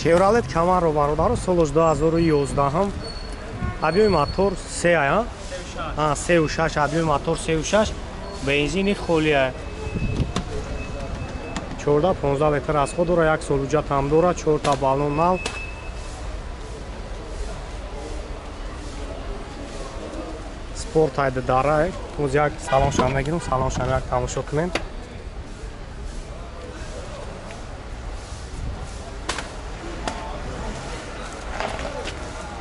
Chevrolet Camaro бародаро, солаш 2011, объёми мотор 3 ая? А, 3.6, объёми мотор 3.6, бензини холия. 14-15 литр расход дора, як сол ҳуҷҷат ҳам дора, 4 та баллон нав. Спорт айда дара, боз як салоншам мегирам, салоншам як тамошо кунем.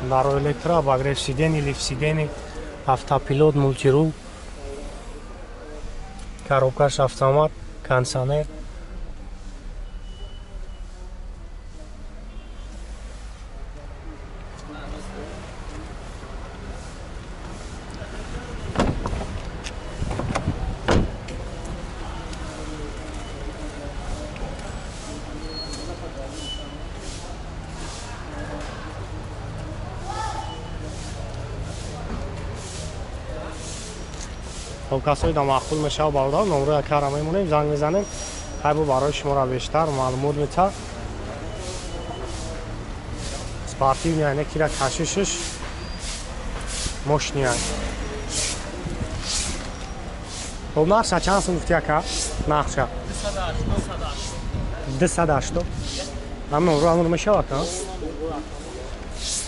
Даро электро, обогрев сидений, лифт сидений, автопилот, мультирул, коробкаш автомат, кондиционер. Хоб, касои да маъқул мешава бародар, номро якара мемонем, занг мезанем, хайбо барои шуморо бештар маълумот мета. Спортивный айна кира кашишиш мощный ай. Хоб, нархша чанд сум гуфти ака? Нархша 280. Ҳам номро амр мешава ака?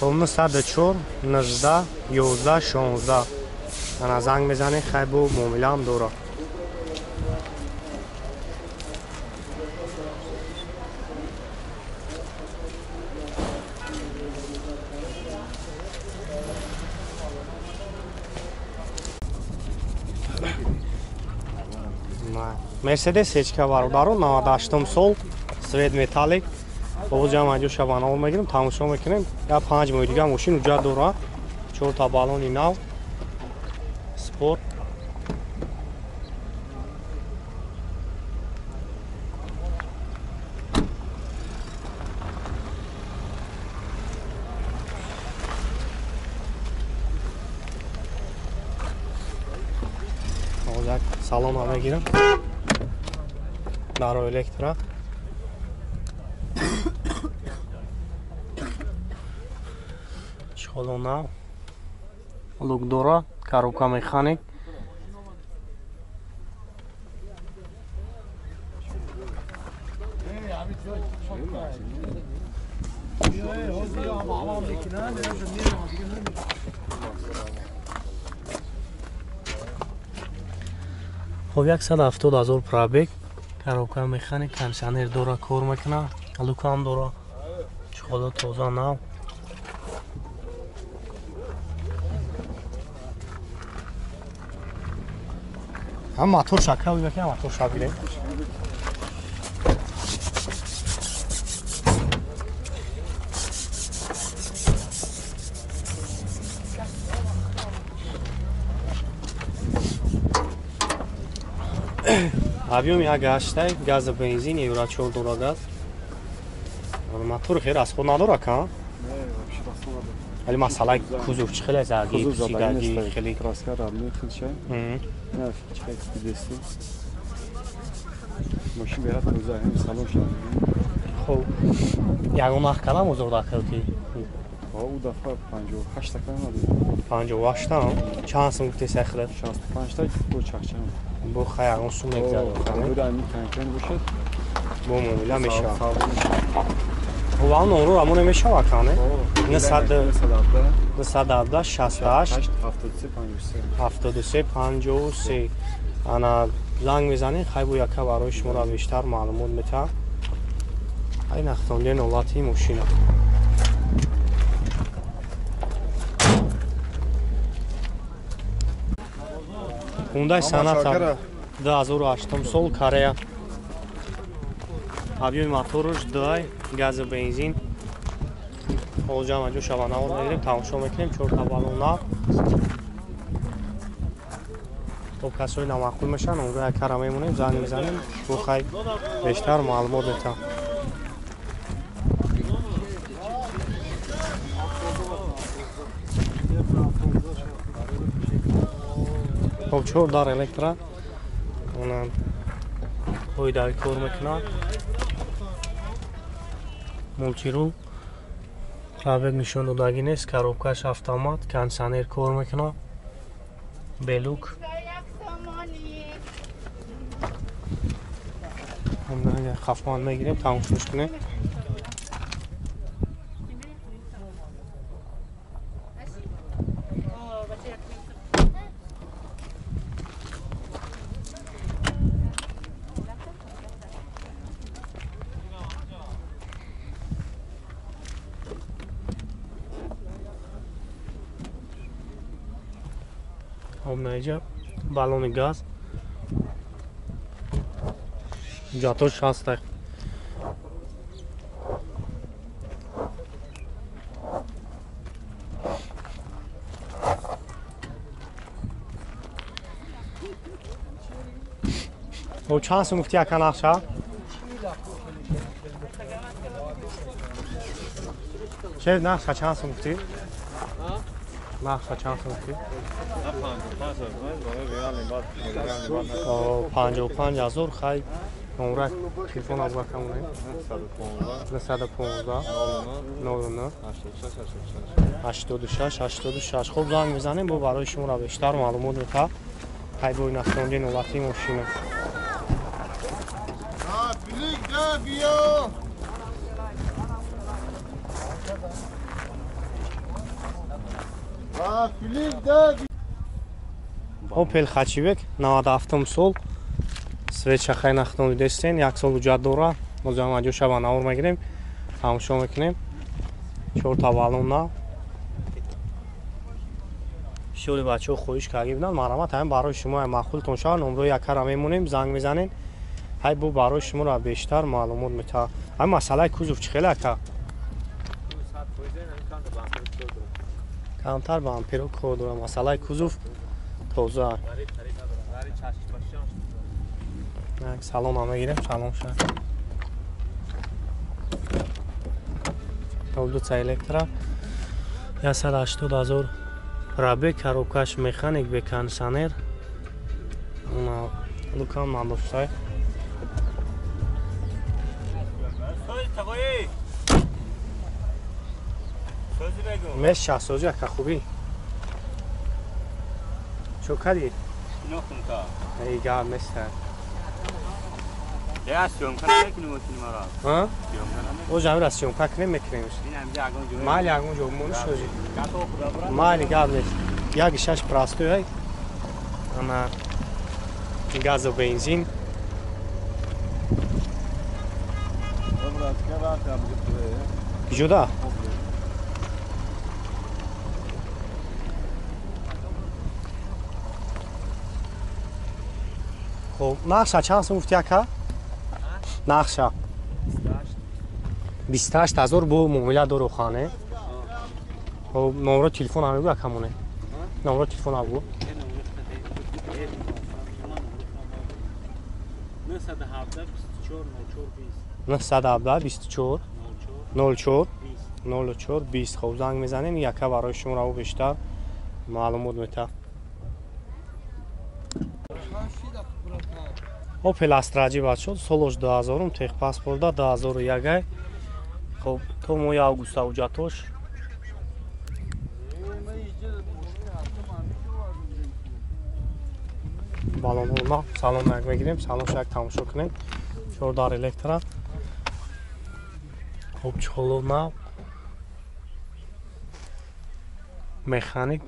Хоб, 904 19 11 16. Ана занг мезанем, хайбо муомилаам дора. Мерседес ҳечка бародаро, 98 сол, свет металлик. Боз ҷам анҷо шабанаол мегирем, тамошо мекунем. Я 5 моҳи дига мошин ҳуҷҷат дора, 4 та баллони нав. Спорт. Як салон мегирам. Даро электро. Чхоло нав. Лук дора, коробка механик. Хоб, 170,000 пробег, коробка механик, кондиционер дора, кор мекуна, лукам дора, чхоло тоза нав. Ҳам мотор шака буда, ки мотор шабиле. Объём як ҳаштай, газа бензин, евро 4 дора газ. Мотор хеле расход надора ка? Вале масъалаи кузов чӣ хеле заги, сигаги хеле краска родной хелча. Не, чӣ дидести. Мошин берад тоза, ҳам салон шад. Хоб, ягон нах кардам озорда ки? Ӯ дафъа 58 та кардам. 58 та? Чанд сум гуфтӣ сахлат? 65 та бо чахчам. Бо хай ягон сум мегзарад. Бо ами конкрет бошад. Бо муомила мешавад. Хоб, он номро рамон мешавад кане? 917 68 73 53. Ана занг мезанем, хайбо яка барои шуморо бештар маълумот метаҳад. Ай нахтондиен ҳолати мошина. Hyundai Sonata 2008 сол, Корея. Объёми мотораш 2, газа бензин. Ҳозир ҷамъ анҷо шабанаҳо мегирем, тамошо мекунем, 4 та баллон нав. Хоб, касои намаъқул мешаванд, онро якара мемонем, занг мезанем, бо хай бештар маълумот метаҳам. Хоб, 4 дар электро. Она ҳойдави кор мекунад. Мултирул. Пробег нишон додагӣ нест, коробкаш автомат, кондиционер кор мекунад. Белук. Хафман мегирем, тамошош кунем. Наиҷа баллони газ ҷатош ҳаст. Чанд сум гуфти ака нақша? Че нақша чанд сум гуфти? Нақша чанд сум гуфти? 55 000 хай номра телефон абга камоне 915 09 86 86. Хуб занг мезанем, бо барои шуморо бештар маълумот мета. Хай бо настондин ҳолати мошина. Опел Хачибек 97 сол свеча хай нахтон дидестен, як сол ҳуҷҷат дора. Мо зам аҷо шаба навор мегирем, тамошо мекунем. 4 та баллон нав. Бисёри бачаҳо хоҳиш карда буданд, марҳамат ҳамин барои шумо маъқултон шавад, номрои якара мемонем, занг мезанем. Ҳай бо барои шуморо бештар маълумот метаҳад. Ҳамин масъалаи кузов чӣ хеле ака? Камтар ба амперо кор дорам. Масъалаи кузов тоза. Салом ҳам мегирем, салом шад. Толдуца электро 180 000 пробег, коробкаш механик бе кондиционер. Лукам надоштай. Меш шахсозӣ ака хубӣ. Чо кардӣ? Эй гап нест. Оз ҳамира съёмка кунем мекунем. Майли ягон ҷо монӣ шозӣ. Майли гап нест. Як шаш простой ай. Ана газу бензин. Куҷода? Хоб, нақша чанд сум гуфти ака? Нақша 28 000 бо муомила дору хане. Хоб, номро телефон ҳам мегӯ акамоне. Номро телефон ҳам гӯ. 917 24 04 04 20. Хоб, занг мезанем, яка барои шуморо бештар маълумот метаҳад. Опел Астра ҷибат шуд, солош 2000, техпаспорта 2001. Хоб, то моҳи август ҳуҷҷатош. Баллонҳо нав, салон як мегирем, салонш як тамошо кунем. 4 дар электро. Хоб, чехоло нав. Механик.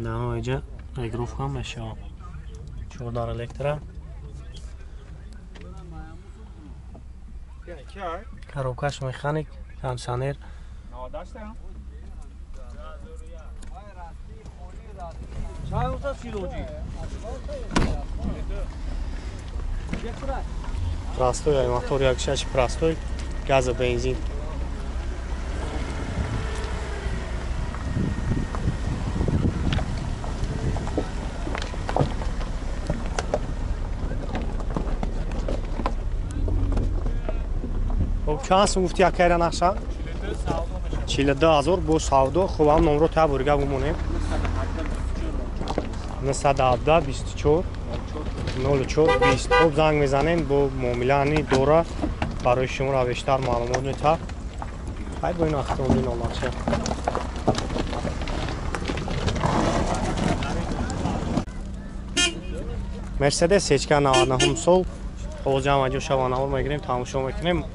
Наоиҷа регруф ҳам мешавад. 4 дар электро. Коробкаш механик, кондиционер. Простой, мотор 1.6 простой, газа бензин. Хоб, чанд сум гуфти акайра нақша? 42 000 бо савдо. Хуб, ҳам номро та бурига бумонем. 917 24 04 20. Хуб, занг мезанем, бо муомилаани дора, барои шуморо бештар маълумот метаҳад. Хай, бо ин автомобил омадша. Мерседес Ечка 99 сол. Ҳозир ҳам аҷо шаванавор мегирем, тамошо мекунем.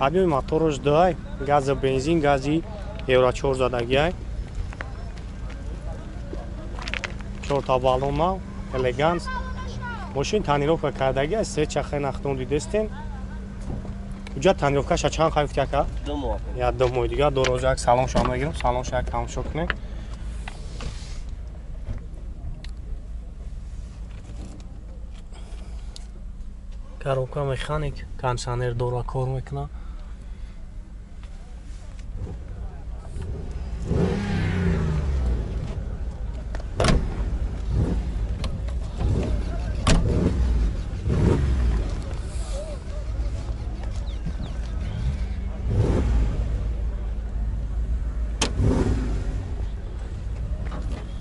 Объёми моторош 2, гази бензин, гази евро 4 задагиай. Чорта баллон нав, элеганс. Мошин тонировка кардагиай, се чахе нахтон дидестен. Уҷа тонировкаша чанд қай гуфти, ака? 2 моҳ. Я 2 моҳи дигар. Дороза як салонша мегирем, салонша як тамошо кунем. Коробка механик, кондиционер дора, кор мекунад.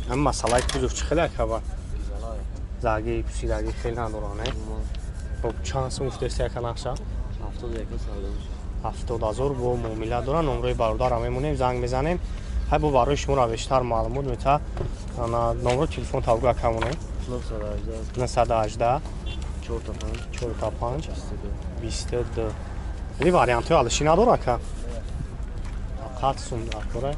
Ҳам масъалаи кузов чӣ хеле, акаба? Заги пусидаги хеле надора, не? Хоб, чанд сум гуфтест, яка нақша? 71 савдо. 70 000 бо муомила дора. Номрои бародарам мемонем, занг мезанем. Ҳай, бо барои шуморо бештар маълумот мета. Номро телефон тавгӯ, ака, монем. 918 918 45 45 22. 22. Ини вариантҳои алишӣ надора, ака? Фақат сум дар кора.